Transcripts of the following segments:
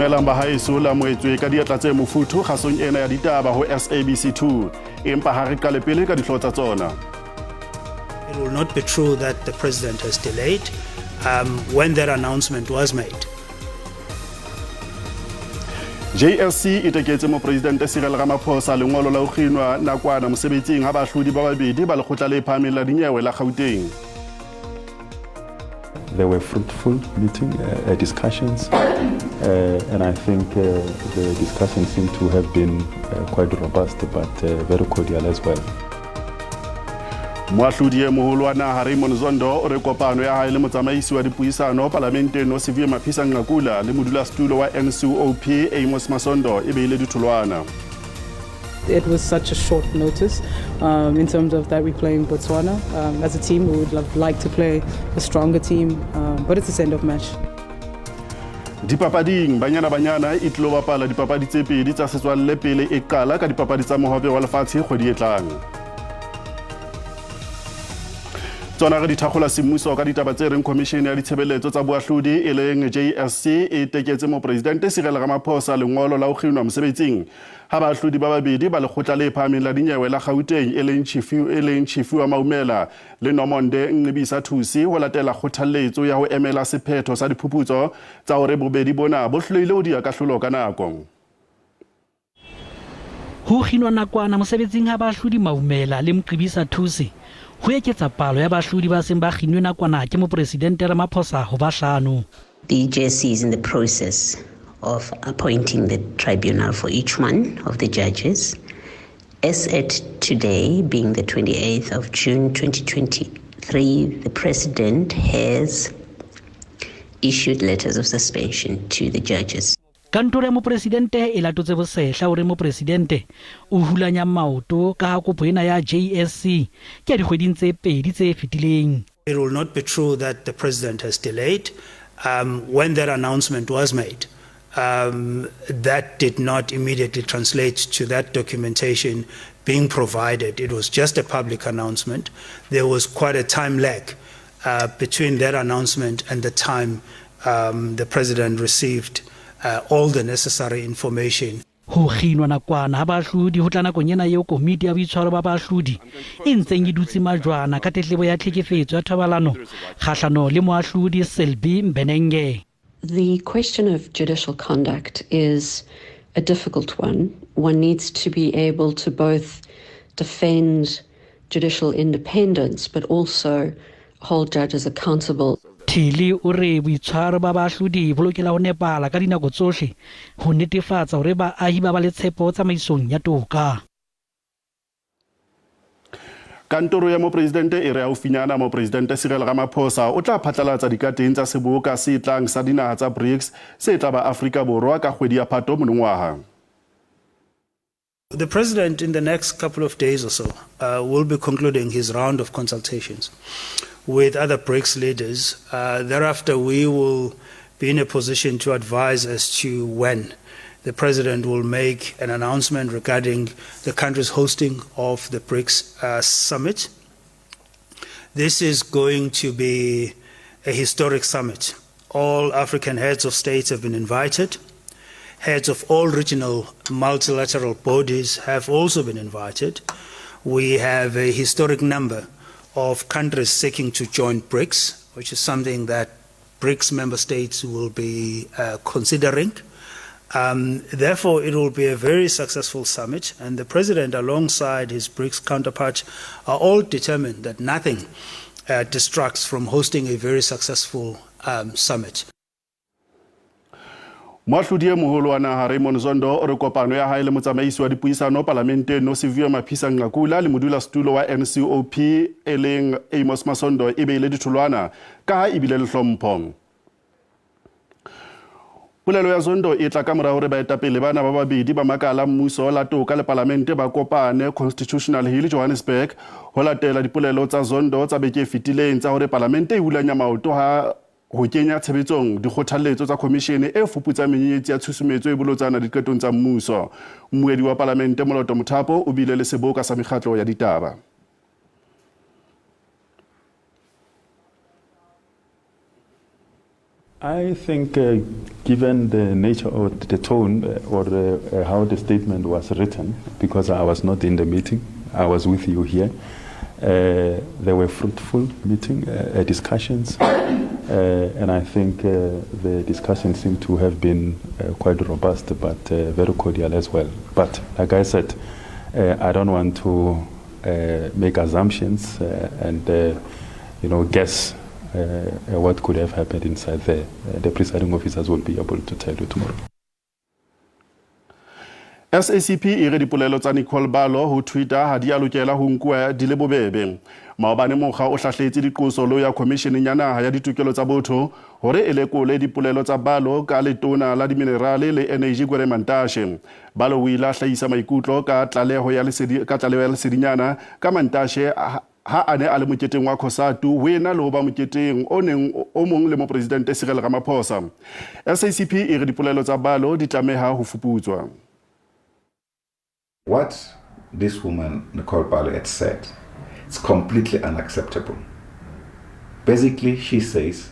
Dumelang bahaeso la moetswe ka diatla tse mofuthu kgasong ena ya ditaba ho SABC 2. Empa ha re qale pele ka dihlooho tsa tsona. It will not be true that the president has delayed when that announcement was made. JSC e teketse mopresidente Cyril Ramaphosa lengolo la ho kginwa nakwana mosebetsing ha baahlodi ba babedi ba lekgotla le phahameng la dinyewe la Gauteng. There were fruitful meeting discussions, and I think the discussions seem to have been quite robust, but very cordial as well. Moahlodi e moholo wa naha Raymond Zondo o re kopano ya hae le motsamaisi wa dipuisano palamenteng Nosiviwe Mapisa Nqakula le modulasetulo wa NCOP Amos Masondo e beile ditholwana. It was such a short notice in terms of that we're playing Botswana. As a team, we would have liked to play a stronger team, but it's a send-off match. Dipapading, Banyana Banyana e tlilo bapala dipapadi tse pedi tsa setswalle pele e qala ka dipapadi tsa mohope wa lefatshe kgwedi e tlang. Tsona re di thakgola semmuso ka ditaba tse reng Khomishene ya Ditshebeletso tsa Boahlodi e leng JSC e teketse mopresidente Cyril Ramaphosa lengolo la ho kginwa mosebetsing ha baahlodi ba babedi ba lekgotla le phahameng la dinyewe la Gauteng e leng Tshifhiwa Maumela le Nomonde Nqibisa Thusi ho latela kgothalletso ya ho emela sephetho sa diphuputso tsa hore bobedi bona bo hlolehile ho diha kahlolo ka nako. Ho kginwa nakwana mosebetsing ha baahlodi Maumela le Mqibisa Thusi ho eketsa palo ya baahlodi ba seng ba kginwe nakwana ke mopresidente Ramaphosa ho ba hlano. The JSC is in the process of appointing the tribunal for each one of the judges. As at today, being the 28th of June 2023, the president has issued letters of suspension to the judges. Kantoro ya mopresidente e latotse bosehla hore mopresidente o hulanya maoto ka ha kopo ena ya JSC ke ya dikgweding tse pedi tse fetileng. It will not be true that the president has delayed. When that announcement was made, that did not immediately translate to that documentation being provided. It was just a public announcement. There was quite a time lag between that announcement and the time the president received all the necessary information. Ho kginwa nakwana ha baahlodi ho tla nakong ena eo komiti ya boitshwaro ba baahlodi e ntseng e dutse majwana ka tletlebo ya tlhekefetso ya thobalano kgahlano le moahlodi Selby Mbenenge. The question of judicial conduct is a difficult one. One needs to be able to both defend judicial independence but also hold judges accountable. Thili o re boitshwaro ba baahlodi bo lokela ho nepahala ka dinako tsohle ho netefatsa hore baahi ba ba le tshepo tsamaisong ya toka. Kantoro ya mopresidente e re haufinyana mopresidente Cyril Ramaphosa o tla phatlalatsa dikateng tsa seboka se tlang sa dinaha tsa BRICS se tla ba Afrika Borwa ka kgwedi ya Phato monongwaha. The president in the next couple of days or so will be concluding his round of consultations with other BRICS leaders. Thereafter, we will be in a position to advise as to when the president will make an announcement regarding the country's hosting of the BRICS summit. This is going to be a historic summit. All African heads of states have been invited. Heads of all regional multilateral bodies have also been invited. We have a historic number of countries seeking to join BRICS, which is something that BRICS member states will be considering. Therefore, it will be a very successful summit, and the president, alongside his BRICS counterparts, are all determined that nothing distracts from hosting a very successful summit. Moahlodi e moholo wa naha Raymond Zondo o re kopano ya hae le motsamaisi wa dipuisano palamenteng Nosiviwe Mapisa Nqakula le modulasetulo wa NCOP e leng Amos Masondo e beile ditholwana ka ha ebile le hlompho. Polelo ya Zondo e tla ka mora hore baetapele bana ba babedi ba makala mmuso la toka le palamente ba kopane Constitutional Hill Johannesburg ho latela dipolelo tsa Zondo tsa beke e fetileng tsa hore palamente e hulanya maoto ha ho kenya tshebetsong dikgothalletso tsa khomishene e fuputsang menyenyetsi ya tshusumetso e bolotsana diqetong tsa mmuso. Mmuedi wa palamente Moloto Mothapo o bile le seboka sa mekgatlo ya ditaba. I think uh, given the nature of the tone uh, or the, uh, how the statement was written, because I was not in the meeting, I was with you here, uh, there were fruitful meeting uh, uh, discussions, and I think the discussions seem to have been quite robust but very cordial as well. But like I said, I don't want to make assumptions and you know guess what could have happened inside there. The presiding officers will be able to tell you tomorrow. SACP e re dipolelo tsa Nicole Balo ho Twitter ha di a lokela ho nkuwa di le bobebe. Maobane mokga o hlahletse diqoso lo ya Khomisheneng ya Naha ya Ditokelo tsa Botho hore e lekole dipolelo tsa Balo ka letona la diminerale le energy Gwede Mantashe. Balo o ile a hlahisa maikutlo ka tlaleho ya lesedi ka tlaleho ya lesedinyana ka Mantashe ha a ne a le moketeng wa Cosatu ho ena le ho ba moketeng o neng o mong le mopresidente Cyril Ramaphosa. SACP e re dipolelo tsa Balo di tlameha ho fuputswa. What this woman, Nicole Balo, had said, it's completely unacceptable. Basically, she says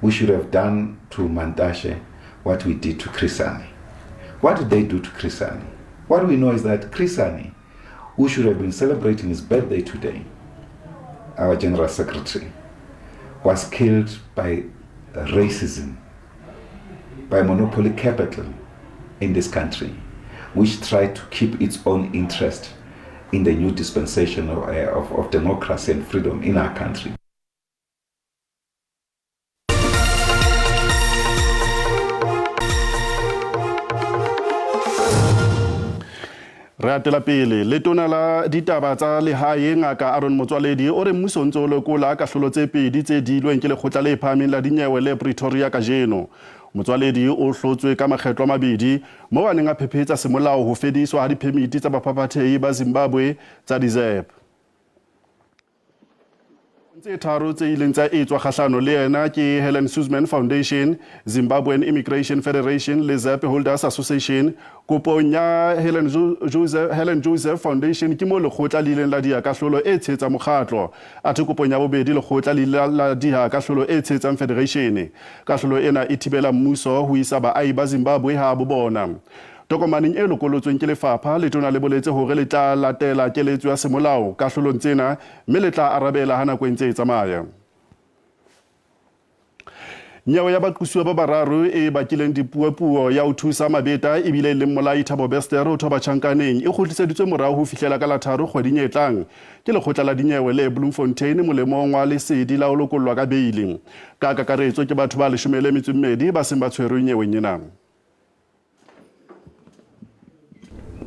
we should have done to Mantashe what we did to Chris Hani. What did they do to Chris Hani? What we know is that Chris Hani, who should have been celebrating his birthday today, our general secretary, was killed by racism, by monopoly capital in this country, which tried to keep its own interest in the new dispensation of, uh, of, of democracy and freedom in our country. Re atela pele letona la ditaba tsa lehae ngaka Aaron Motsoaledi o re mmuso o ntse o lekola kahlolo tse pedi tse diilweng ke lekgotla le phahameng la dinyewe le Pretoria kajeno. Motsoaledi o hlotswe ka makgetlo a mabedi moo a neng a phephetsa semolao ho fediswa ha diphemiti tsa baphaphathehi ba Zimbabwe tsa di-ZEP. Tse tharo tse ileng tsa etswa kgahlano le yena ke Helen Suzman Foundation, Zimbabwean Immigration Federation le ZEP Holders Association. Kopong ya Helen Joseph, Helen Joseph Foundation ke moo lekgotla le ileng la diha kahlolo e tshehetsang mokgatlo. Athe kopong ya bobedi lekgotla le ile la diha kahlolo e tshehetsang federation. Kahlolo ena e thibela mmuso ho isa baahi ba Zimbabwe ha bo bona. Tokomaneng e lokolotsweng ke lefapha, letona le boletse hore le tla latela keletso ya semolao kahlolong tsena mme le tla arabela ha nako e ntse e tsamaya. Nyewe ya baqosuwa ba bararo e bakileng dipuopuo ya ho thusa mabeta ebile e leng mmolai Thabo Bester ho thoba tjhankaneng e kgutliseditswe morao ho fihlela ka la tharo kgweding e tlang ke lekgotla la dinyewe le Bloemfontein molemong wa lesedi la ho lokollwa ka beili. Ka kakaretso ke batho ba leshome le metso e mmedi ba seng ba tshwerwe nyeweng ena.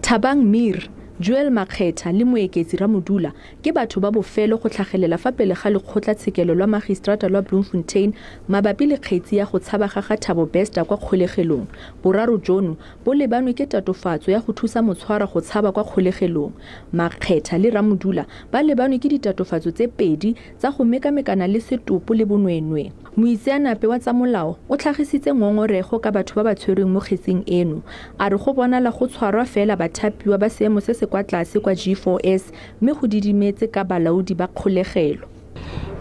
Thabang Mir, Joel Makgetha le Moeketsi Ramodula ke batho ba bofelo go tlhagelela fa pele ga lekgotlatshekelo lwa magistrata lwa Bloemfontein mabapi le kgetsi ya go tshaba ga ga Thabo Bester kwa kgolegelong. Boraro jono bo lebanwe ke tatofatso ya go thusa motshwarwa go tshaba kwa kgolegelong. Makgetha le Ramodula ba lebanwe ke ditatofatso tse pedi tsa go mekamekana le setopo le bonweenwee. Moitseanape wa tsa molao o tlhagisitse ngongorego ka batho ba ba tshwerweng mo kgetsing eno. A re go bonala go tshwarwa fela bathapiwa ba seemo se se kwa tlase kwa G4S mme go didimetse ka balaodi ba kgolegelo.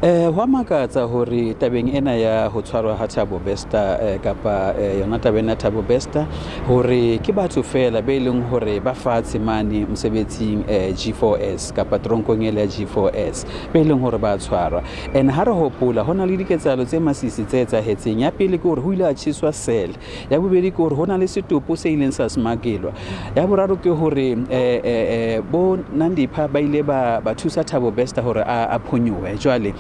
Eh, ho a makatsa hore tabeng ena ya ho tshwarwa ha Thabo Bester eh, kapa eh, yona taba ena ya Thabo Bester hore ke batho feela be leng hore ba fatshe mane mosebetsing eh, G4S kapa tronkong ele ya G4S be leng hore ba tshwarwa. And ha re hopola ho na le diketsahalo tse masisi tse etsahetseng. Ya pele ke hore ho ile ha tjheswa sele. Ya bobedi ke hore ho na le setopo se ileng sa smakelwa. Ya boraro ke hore eh, eh, eh, bo Nandipha ba ile ba, ba thusa Thabo Bester hore a, a phonyohe. Jwale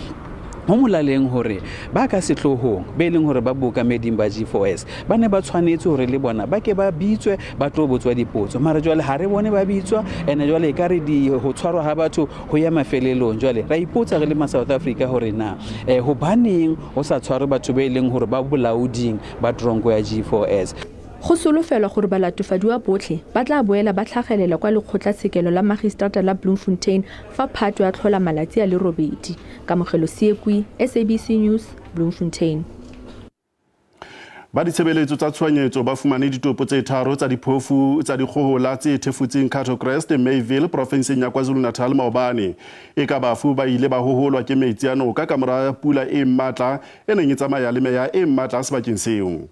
ho molaleng hore ba ka sehloohong be leng hore ba bookameding ba G4S ba ne ba tshwanetse hore le bona ba ke ba bitswe ba tlo botswa dipotso mara jwale ha re bone ba bitswa ene jwale e ka re di ho tshwarwa ha batho ho ya mafelelong jwale ra ipotsa re le ma South Africa hore na eh, hobaneng ho sa tshwarwe batho be leng hore ba bolaoding ba tronko ya G4S. Go solofelwa gore balatofadiwa botlhe ba tla boela ba tlhagelela kwa lekgotlatshekelo la magistrata la Bloemfontein fa Phatwe a tlhola malatsi a le robedi. Kamogelo Seekwi, SABC News, Bloemfontein. Ba ditshebeletso tsa tshohanyetso ba fumane ditopo tse tharo tsa diphofu tsa dikgohola tse thefutseng Cato Crest, Mayville, profenseng ya KwaZulu-Natal maobane. Eka bafu ba ile ba hoholwa ke metsi a noka kamora pula e matla e neng e tsamaya le meya e matla sebakeng seo.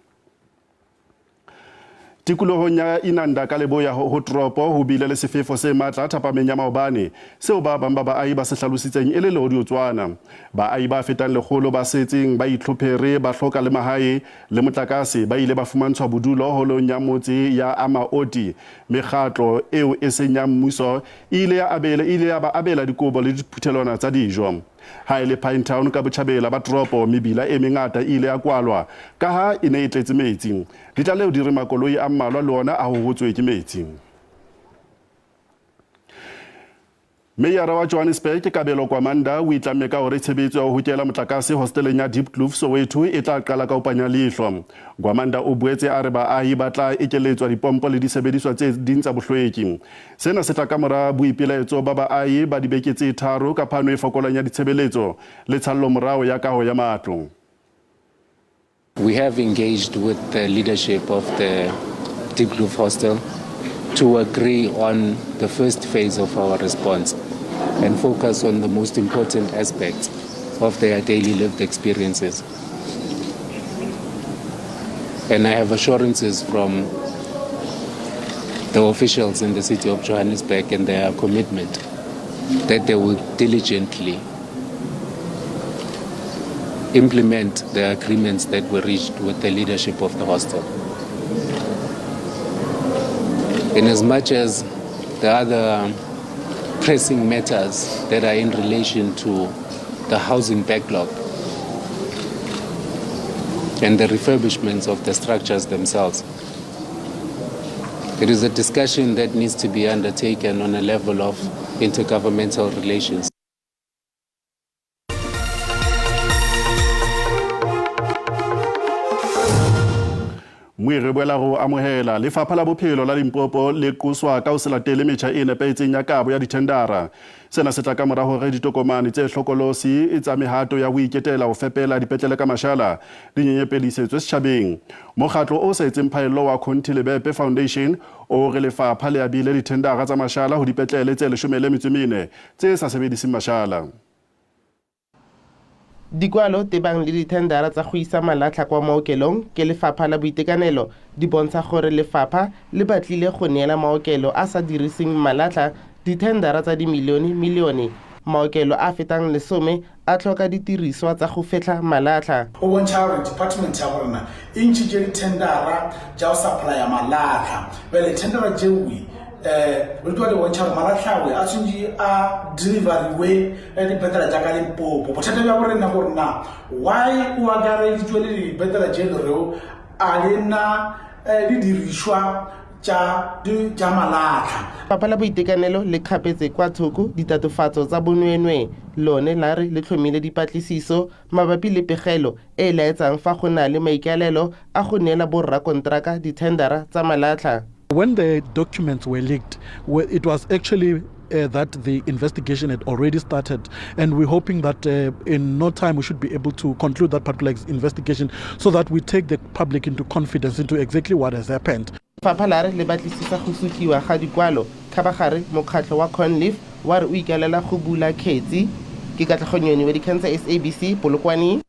Tikolohong ya Inanda ka leboya ho toropo ho bile le sefefo se matla thapameng ya maobane seo ba bang ba baahi ba se hlalositseng e le lehodiotswana. Baahi ba fetang lekgolo ba setseng ba itlhophere ba hloka le mahae le motlakase ba ile ba fumantshwa bodulo holong ya motse ya Amaoti. Mekgatlo eo e seng ya mmuso e ile ya abela e ile ya ba abela dikobo le diphuthelwana tsa dijo. Ha e le Pinetown ka botjhabela ba toropo mebila e mengata e ile ya kwalwa kaha e ne e tletse metsi. Ditlaleho di re makoloi a mmalwa le ona a hohotswe ke metsi. Meyara wa Johannesburg Kabelo Gwamanda o itlamme ka hore tshebetso ya ho hokela motlakase hosteleng ya Diepkloof Soweto e tla qala ka ho panya leihlo. Gwamanda o boetse a re baahi ba tla ekeletswa dipompo le disebediswa tse ding tsa bohlweki. Sena se tla kamora boipelaetso ba baahi ba dibeke tse tharo ka phano e fokolang ya ditshebeletso le tshallomorao ya kaho ya matlo. We have engaged with the leadership of the Diepkloof Hostel to agree on the first phase of our response and focus on the most important aspects of their daily lived experiences. And I have assurances from the officials in the city of Johannesburg and their commitment that they will diligently implement the agreements that were reached with the leadership of the hostel. In as much as the other pressing matters that are in relation to the housing backlog and the refurbishments of the structures themselves, it is a discussion that needs to be undertaken on a level of intergovernmental relations. Moe re boela go amohela lefapha la bophelo la Limpopo le qoswa ka ho se latele metjha e nepahetseng ya kabo ya dithendara. Sena se tla ka mora hore ditokomane tse hlokolosi tsa mehato ya ho iketela ho fepela dipetlele ka mashala di nyenyepedisetswe setjhabeng. Mokgatlo o sa etseng phaello wa Conti Lebepe Foundation o re lefapha le abile dithendara tsa mashala ho dipetlele tse 14 tse sa sebediseng mashala. Dikwalo tebang le dithendara tsa go isa malatlha kwa maokelong ke lefapha la boitekanelo di bontsha gore lefapha le batlile go neela maokelo a sa diriseng malatlha dithendara tsa dimilione milione. Maokelo a fetang 10 a tlhoka ditiriswa tsa go fetlha malatlha. Go bontšha gore department ya rona e ntšhitše dithendara tša go supplya malatlha. Bjale thendara tšeoe di tloga di bontšha gore malatlhawe a tshwanetse a deliveriwe dipetlele tša ka Limpopo. Bothata bja borena gore na why o akareditšwe le dipetlele tše lereo a le na didirišwa tša malatlha. Lefapha la boitekanelo le kgapetse kwa thoko ditatofatso tsa bonweenwee. Lone la re le tlhomile dipatlisiso mabapi le pegelo e e laetsang fa go na le maikaelelo a go neela borrakonteraka dithendara tsa malatlha. When the documents were leaked, it was actually that the investigation had already started, and we're hoping that in no time we should be able to conclude that particular investigation so that we take the public into confidence into exactly what has happened. Lefapha la re le batlisisa go sutliwa ga dikwalo. Kgabagare mokgatlho wa Conleaf wa re o ikaelela go bula kgetsi. Ke Katlego Nyoni wa dikgang tsa SABC Polokwane.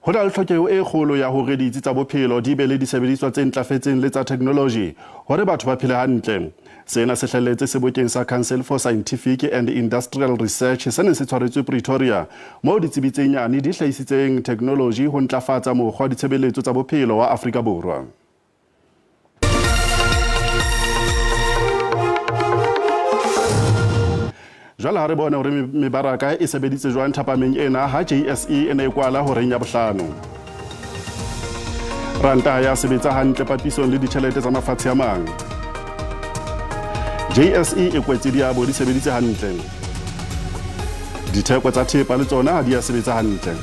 Ho na le tlhokeho e kgolo ya hore ditsi tsa bophelo di be le disebediswa tse ntlafetseng le tsa technology hore batho ba phele hantle. Sena se hlahelletse sebokeng sa Council for Scientific and Industrial Research se neng se tshwaretswe Pretoria, moo ditsebi tse nyane di hlahisitseng technology ho ntlafatsa mokgwa wa ditshebeletso tsa bophelo wa Afrika Borwa. Jwale ha re bone hore mebaraka e sebeditse jwang thapameng ena ha JSE e ne e kwala horeng ya bohlano. Ranta ha ya sebetsa hantle papisong le ditjhelete tsa mafatshe a mang. JSE e kwetse diabo di sebeditse hantle. Ditheko tsa thepa le tsona ha di a sebetsa hantle.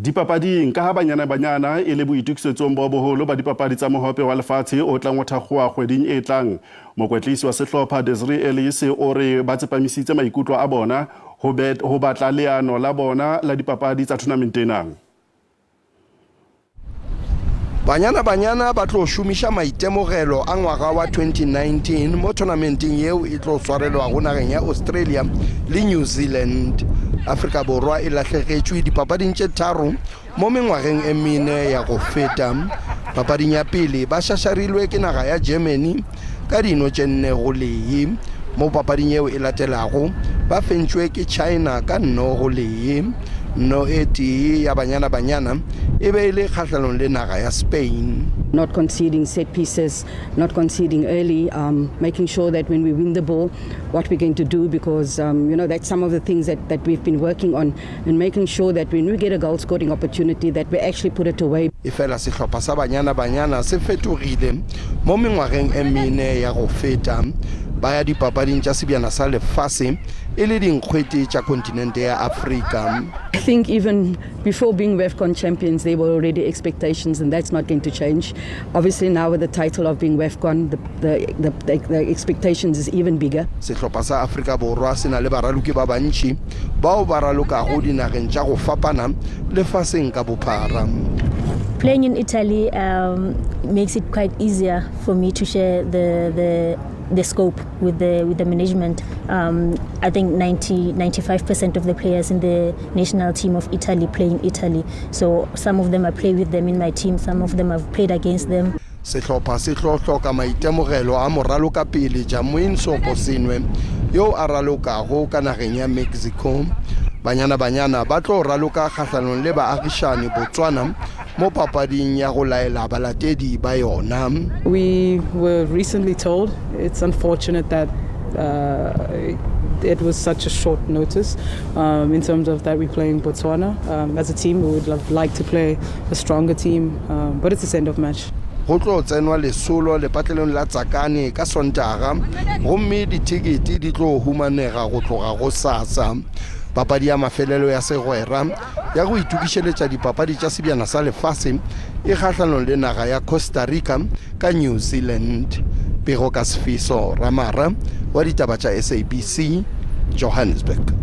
Dipapading, ka ha Banyana Banyana e le boitokisetsong bo boholo ba dipapadi tsa mohope wa lefatshe o tlang ho thakgoha kgweding e tlang. Mokwetlisi wa sehlopha Desiree Ellis o re ba tsepamisitse maikutlo a bona ho ho batla leano la bona la dipapadi tsa tournament ena. Banyana Banyana ba tlo šomiša maitemogelo a ngwaga wa 2019 mo tournamenteng yeo e tlo swarelwago nageng ya Australia le New Zealand. Afrika Borwa e lahlegetšwe dipapading tše tharo mo mengwageng e mene ya go feta. Papading ya pele ba šašarilwe ke naga ya Germany ka dino tše 4-1. Mo papading yeo e latelago ba fentšwe ke China ka 0-1. 0-1 ya Banyana Banyana e be e le kgahlanong le naga ya Spain. Not conceding set pieces, not conceding early, making sure that when we win the ball, what we're going to do, because that's some of the things that we've been working on, and making sure that when we get a goal scoring opportunity, that we actually put it away. Efela sehlopha sa Banyana Banyana se fetogile mo mengwageng e mene ya go feta. Ba ya dipapading tša sebjana sa lefase e le dinkgwete tša kontinente ya Afrika. I think even before being WAFCON champions, there were already expectations, and that's not going to change. Obviously now with the title of being WAFCON, the expectations is even bigger. Sehlopha sa Afrika Borwa se na le baraloki ba bantši bao ba ralokago dinageng tša go fapana lefaseng ka bophara. Playing in Italy makes it quite easier for me to share the scope with the management. I think 95% of the players in the national team of Italy play in Italy. So some of them I play with them in my team, some of them I've played against them. Sehlopha se tlo hloka maitemogelo a moraloka pele Jamoin Soposenwe yo a ralokago ka nageng ya Mexico. Banyana Banyana ba tlo raloka kgahlanong le baagišani Botswana mo papading ya go laela balatedi ba yona. We were recently told, it's unfortunate that it was such a short notice in terms of that we play in Botswana. As a team, we would have liked to play a stronger team, but it's a send-off match. Go tlo tsenwa lesolo lepatlelong la Tsakane ka Sontaga, gomme dithekete di tlo humanega go tloga go sasa. Papadi ya mafelelo ya segwera ya go itokišeletša dipapadi tša sebjana sa lefase e kgahlanong le naga ya Costa Rica ka New Zealand. Pego ka Sefiso Ramara wa ditaba tša SABC, Johannesburg.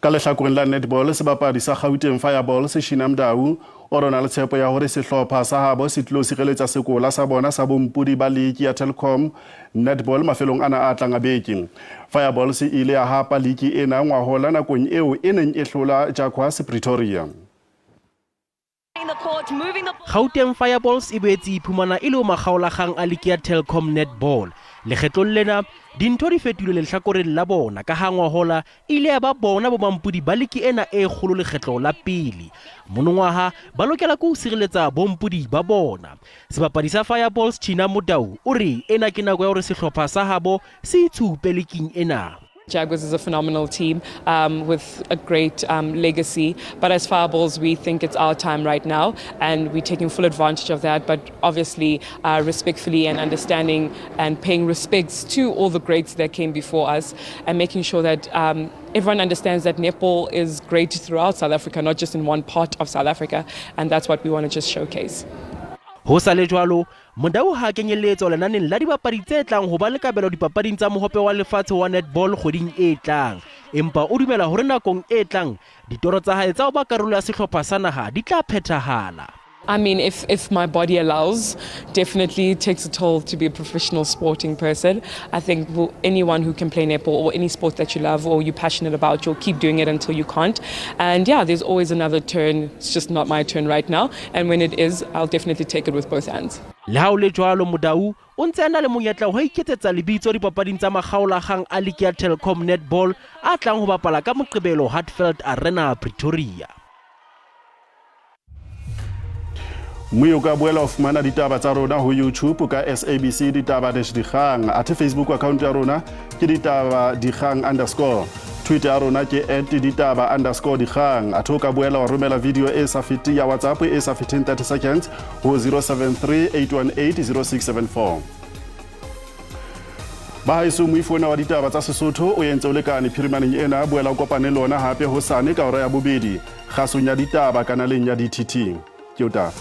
Ka lehlakoreng la netball, sebapadi sa Gauteng Fireball se Shina Mdau o rona le tshepo ya hore sehlopha sa habo se tlo sireletsa sekola sa bona sa bompodi ba liki ya Telkom netball mafelong ana a tlang a beke. Fireball se ile ya hapa liki ena ngwahola nakong eo e neng e hlola Jaguars Pretoria. Gauteng Fireballs e boetse iphumana e le ho makgaolakgang a liki ya Telkom Netball. Lekgetlong lena dintho di fetohile lehlakoreng la bona ka ha ngwahola e ile ya ba bona bo mampodi ba liki ena e kgolo lekgetlo la pele. Monongwaha ba lokela ke ho sireletsa bompodi ba bona. Sebapadi sa Fireballs China Mudau o re ena ke nako ya hore sehlopha sa habo se itshupe liking ena. Jaguars is a phenomenal team with a great legacy, but as Fireballs we think it's our time right now and we're taking full advantage of that, but obviously respectfully and understanding and paying respects to all the greats that came before us and making sure that everyone understands that netball is great throughout South Africa, not just in one part of South Africa, and that's what we want to just showcase. Ho sa le jwalo, Modau ha kenyelletswa lenaneng la dibapadi tse tlang ho ba le kabelo dipapading tsa mohope wa lefatshe wa netball kgweding e tlang. Empa o dumela hore nakong e tlang ditoro tsa hae tsa ho ba karolo ya sehlopha sa naha di tla phethahala. I mean, if my body allows, definitely it takes a toll to be a professional sporting person. I think anyone who can play netball or any sport that you love or you're passionate about, you'll keep doing it until you can't. And yeah, there's always another turn. It's just not my turn right now. And when it is, I'll definitely take it with both hands. Le ha o le jwalo, Modau o ntse a na le monyetla wa ho iketsetsa lebitso dipapading tsa makgaolakgang a liki ya Telkom Netball a tlang ho bapala ka Moqebelo Hartfeld Arena, Pretoria. Mme o ka boela o fumana ditaba tsa rona ho YouTube ka SABC Ditaba dash Dikgang. Athe Facebook account ya rona ke ditaba dikgang underscore. Twitter ya rona ke @ditaba underscore dikgang. Athe o ka boela wa romela video e sa feteng ya WhatsApp e sa feteng 30 seconds ho 073 818 0674. Ba haeso, moifo ona wa ditaba tsa Sesotho o entse o lekane phirimaneng ena. Boela o kopane le ona hape hosane ka hora ya bobedi kgasong ya ditaba kanaleng ya DTT. Ke o taba.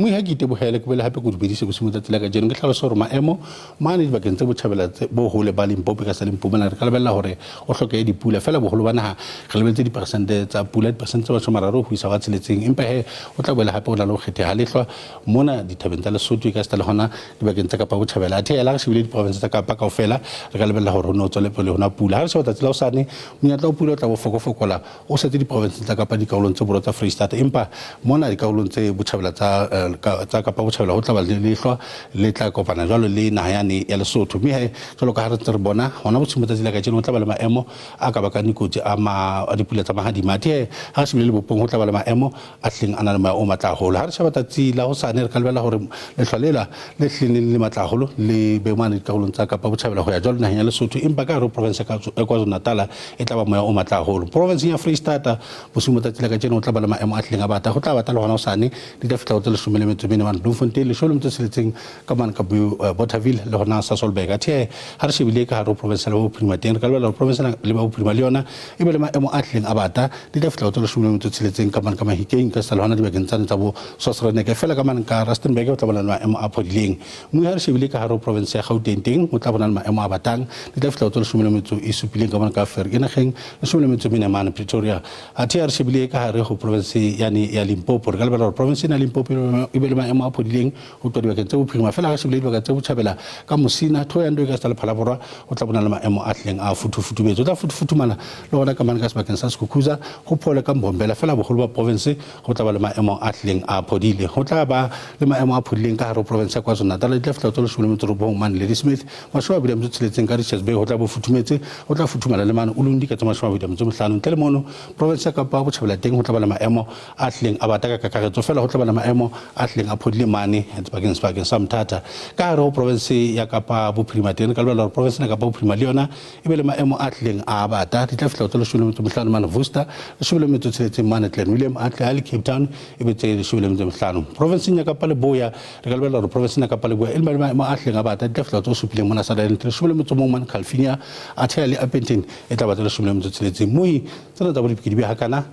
Mme ha ke itebohele ke boele hape ke o dumedise bosiung tsatsi la kajeno ke tlhalosa gore maemo mane dibakeng tse botjhabela bo hole ba Limpopo ka sa Limpopo re ka lebella hore o hlokehe dipula fela boholo ba naha re lebeletse diperesente tsa pula diperesente tse 30 ho isa wa 6 empa he o tla boela hape o na le ho kgetheha ha lehlwa mona dithabeng tsa Lesotho e ka seta le hona dibakeng tsa Kapa Botjhabela. Athe ela re shebile diprovense tsa Kapa kaofela re ka lebella hore ho ne ho tswele pele hona pula. Ha re sheba tsatsi la hosane monyetla wa pula o tla bo fokofokola o setse diprofenseng tsa Kapa dikarolong tse borwa tsa Freistata, empa mona dikarolong tse botjhabela tsa tsa Kapa Botjhabela ho tla ba le lehlwa le tla kopana jwalo le naha yane ya Lesotho. Mme he jwalo ka ha re ntse re bona hona bosiung ba tsatsi la kajeno ho tla ba le maemo a ka bakang dikotsi a ma a dipula tsa mahadima. Athe he ha re shebile lebopong ho tla ba le maemo a hlileng a na le moya o matla haholo. Ha re sheba tsatsi la hosane re ka lebella hore lehlwa lela le hlileng le le matla haholo le be mane dikarolong tsa Kapa Botjhabela ho ya jwalo naheng ya Lesotho, empa ka hare ho province ya KwaZulu-Natal e tla ba moya o matla haholo. Provinseng ya Freistata bosiung ba tsatsi la kajeno ho tla ba le maemo a hlileng a bata. Ho tla bata le hona hosane di tla fihla ho tse 14 mane Bloemfontein, 16 ka mane ka Bothaville le hona Sasolburg. Athe ha re shebile ka hare ho province ya Leboya Bophirima teng re ka lebella hore province ya Leboya Bophirima le yona e be le maemo a hlileng a bata. Di tla fihla ho tse 16 ka mane ka Mahikeng, ka seta le hona dibakeng tsane tsa bo Sosreneke. Feela ka mane ka Rustenburg ho tla bona le maemo a phodileng. Mme ha re shebile ka hare ho province ya Gauteng teng ho tla bona le maemo a batang. Di tla fihla ho tse 17 ka mane ka Vereeniging, 14 mane Pretoria. Athe ha re shebile ka hare ho province yane ya Limpopo, re ka lebella hore province ena ya Limpopo e be le maemo a phodileng ho tloha dibakeng tse bophirima. Feela ha re shebile dibaka tse botjhabela ka Musina, Thohoyandou e ka seta le Phalaborwa, ho tla bona le maemo a hlileng a futhu-futhumetse. Ho tla futhu-futhumala le hona ka mane ka sebakeng sa Skukuza, ho phole ka Mbombela. Feela boholo ba province ho tla ba le maemo a hlileng a phodile. Ho tla ba le maemo a phodileng ka hare ho province ya KwaZulu-Natal. Di tla fihla ho tse 19 mane Ladysmith, 26 ka Richards Bay ho tla bo futhumetse. Ho tla futhumala le mane Ulundi ka tse 25. Ntle le mono, province ya Kapa Botjhabela teng ho tla ba le maemo a hlileng a bata ka kakaretso. Feela ho tla ba le maemo a hlileng a phodile mane sebakeng sa Mthatha. Ka hare ho province ya Kapa Bophirima teng re ka lebella hore province ya Kapa Bophirima le yona e be le maemo a hlileng a bata. Di tla fihla ho tse 15 mane Worcester, 16 mane Clanwilliam, a tle a le Cape Town e be tse 15. Provinseng ya Kapa Leboya re ka lebella hore province ya Kapa Leboya e le maemo a hlileng a bata. Di tla fihla ho tse 7 mona Sutherland, 11 mane Calvinia, athe le Upington e tla ba tse 16. Moi tsena tsa bo dipikedi bi hakana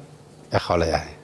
ya kgaola yae.